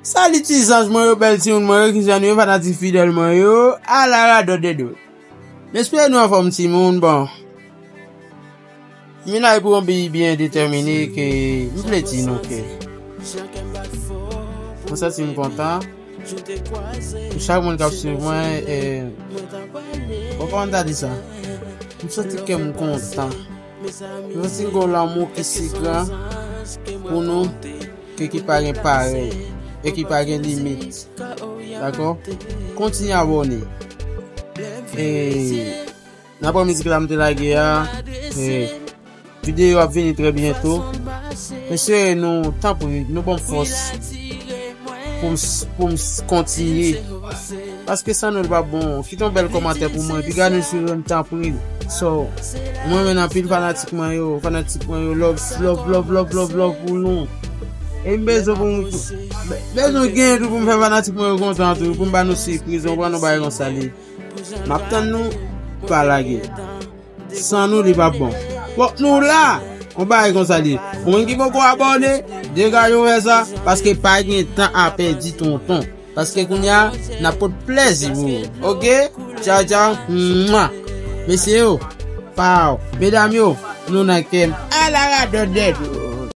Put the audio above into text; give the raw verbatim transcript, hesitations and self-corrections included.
Salut ti zanj mwen yo, bèl timoun mwen yo, kijan nou ye, fanatik fidèl mwen yo, ala radòt de do. M espere nou anfòm timoun, bon. M vin la pou yon bi byen detèmine ke m vle di nou ke mwen santi m kontan. Pou chak moun k ap swiv mwen, e, bon, kòman m ta di sa? M santi kè m kontan. M santi m gen yon lanmou ki si gran pou nou, ke ki pa gen parèy e ki pa gen limit. Dakò? Kontinye abòne. E nan aprèmidi la m te lage a, e videyo ap vini trè byento. Mesye, nou, tanpri, nou ban m fòs pou m, pou m kontinye. Paske san nou, li pa bon. Kite yon bèl kòmantè pou mwen. Epi gade nou sou zòn, tanpri. So, mwen renmen anpil fanatik mwen yo. Fanatik mwen yo, love, love, love, love, love, love pou nou. E m bezwen pou m, bezwen gen tou pou m fè fanatik mwen yo kontan tou. Pou m ba nou sipriz, yon pran nou bagay konsa li. M ap tann nou, pa lage. San nou, li pa bon. Fòk nou la. Yon bagay konsa li. Pou moun ki poko abòne, degaje w fè sa, paske pa gen tan a pèdi tonton. Paske kounye a, n ap pot plèzi pou ou. Oke? Tchaw, tchaw. Mwa. Mesye yo, paw. Medam yo, nou nan kè m. Ala radòt de do.